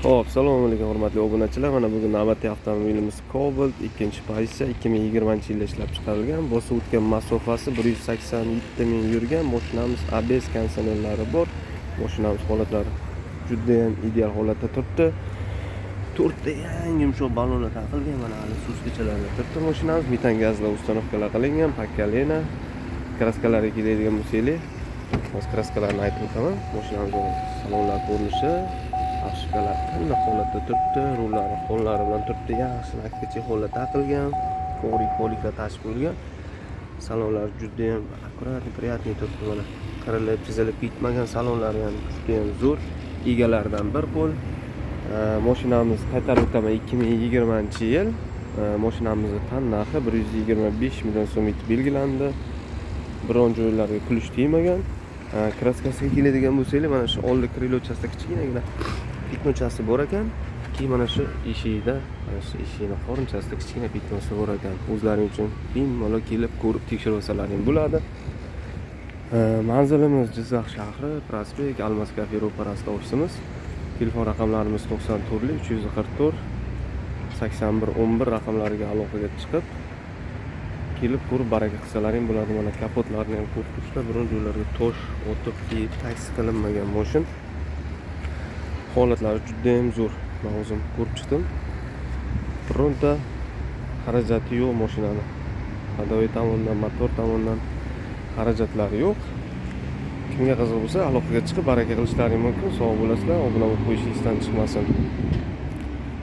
Xo'p, assalomu alaykum, hurmatli obunachilar. Mana bugun navbatdagi avtomobilimiz Cobalt, ikkinchi pozitsiya, 2020-yilda ishlab chiqarilgan. Bosib o'tgan masofasi 187 ming yurgan. Mashinamiz ABS konditsionerlari bor. Mashinamiz holatlari juda ham ideal holatda turibdi. To'rtta yangi yumshoq ballonlar taqilgan, mana hali suskachalarda turibdi mashinamiz. Metan gazlar установка lar qilingan, поколение. Краска larga keladigan bo'lsak, hozir краска larni aytib o'taman. Mashinamiz salonlar ko'rinishi, обшивка lar tiniq holatda turibdi, rullari qo'llari bilan turibdi, yaxshi лака чехол lar taqilgan, коврик poliklar tashib qo'yilgan. Salonlar judayam аккуратный, приятный turibdi mana. Qirilib, chizilib ketmagan, salonlari ham judayam zo'r. Egalaridan bir qo'l. Mashinamiz, qaytarib o'taman, 2020-yil. Mashinamizni tan narxi 125 million so'm etib belgilandi. Biron joylarga ключ tegmagan. Краска siga keladigan bo'lsanglar, mana shu oldi крыло chasida kichkinagina пятно chasi bor ekan. Keyin mana shu eshigida, mana shu eshikni qorinchasida kichkina пятно si bor ekan. O'zlaring uchun bemalol kelib ko'rib, tekshirib olsalaring bo'ladi. Manzilimiz Jizzax shahri, prospekt, Almas kafe ro'parasida ofisimiz. Telefon raqamlarimiz 94 344 81 11 raqamlariga aloqaga chiqib, kelib ko'rib, baraka qilsalaring bo'ladi. Mana kapotlarni ham ko'rib turibsizlar, biron joylarga tosh otib, kiyib taksi qilinmagan moshin. Holatlari judayam zo'r. Men o'zim ko'rib chiqdim. Bironta xarajati yo'q mashinani. Ходовой tomondan, motor tomondan xarajatlari yo'q. Kimga qiziq bo'lsa, aloqaga chiqib, baraka qilishlaring mumkin. Sog' bo'lasizlar, obuna bo'lib qo'yish esdan chiqmasin.